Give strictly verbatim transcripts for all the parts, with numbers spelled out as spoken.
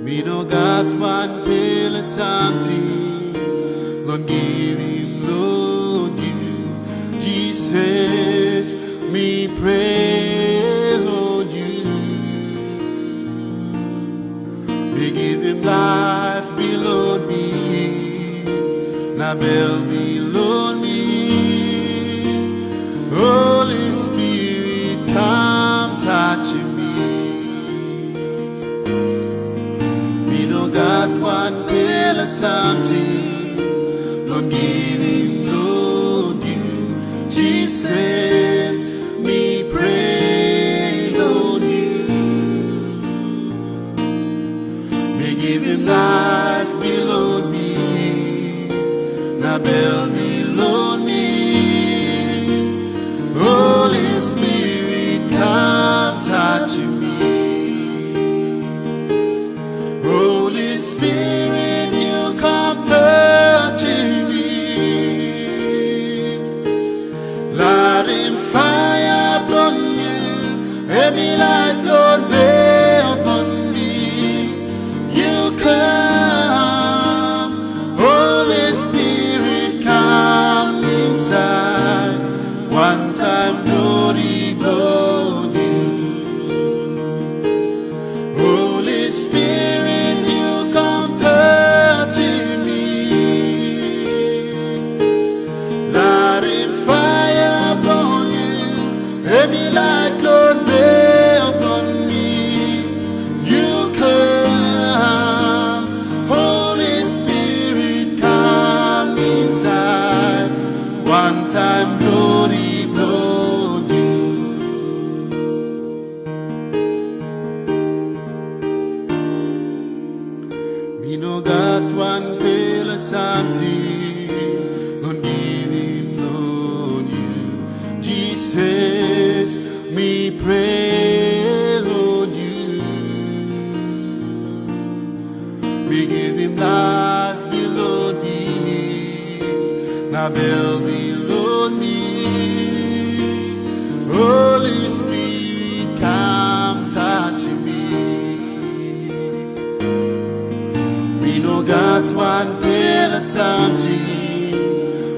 Mi no gat wanpela samting long givim long yu, Jisas, mi prea long yu. Mi givim laip bilong mi, na bel bilong mi. Holi Spirit, kam tasim mi. Mi no gat wanpela samting long givim long yu, Jisas, mi prea long yu. Mi givim laip bilong mi, na bel bilong mi. Holi Spirit, kam tasim mi. Holi Spirit, yu kam tasim mi. Larim paia bilong yu, em i lait long bel bilong mi. Yu kam, Holi Spirit, kam insait, wantaim glori bilong yu. Holi Spirit, yu kam tasim mi. Larim paia bilong yu, em i lait long bel bilong mi. Yu kam, Holi Spirit, kam insait, wantaim glori bilong yu. Mi no gat wanpela samting long givim long yu, Jisas, mi prea long yu. Mi givim laip bilong mi, na bel bilong mi. Holi Spirit, kam tasim mi. Mi no gat wanpela samting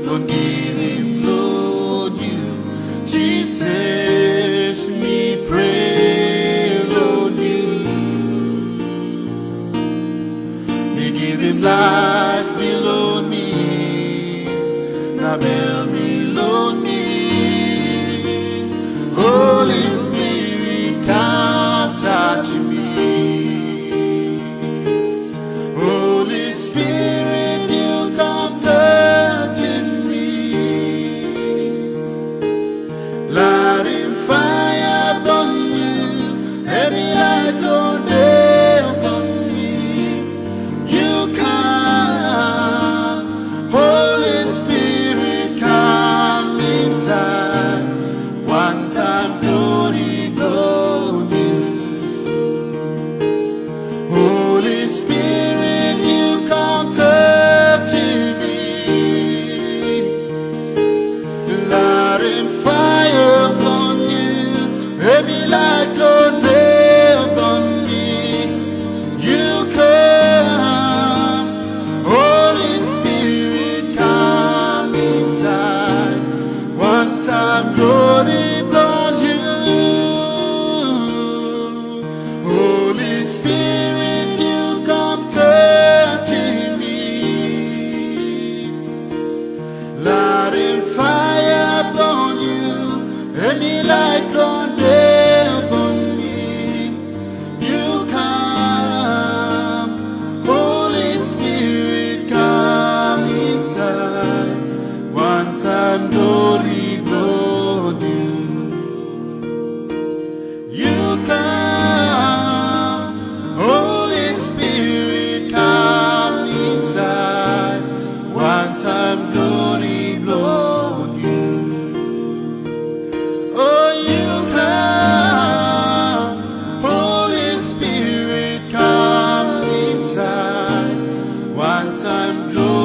long givim long yu, Jisas, mi prea long yu. Mi givim laip bilong mi, na bel bilong mi. Holi Spirit, kam tasim mi. Holi Spirit, yu kam tasim mi. Larim paia bilong yu, em i lait long bel bilong mi. Yu kam, Holi Spirit, kam insait, wantaim glori bilong yu. Holi Spirit, yu kam tasim mi. Larim paia bilong yu, em i lait long bel bilong mi. Yu kam, Holi Spirit, kam insait, wantaim glori bilong yu. Holi Spirit, yu kam tasim mi. Larim paia bilong yu, em i lait long bel bilong mi. Yu kam, Holi Spirit, kam insait, wantaim glori bilong yu. Yu kam, Holi Spirit, kam insait, wantaim glori bilong yu. O yu kam, Holi Spirit, kam insait, wantaim glori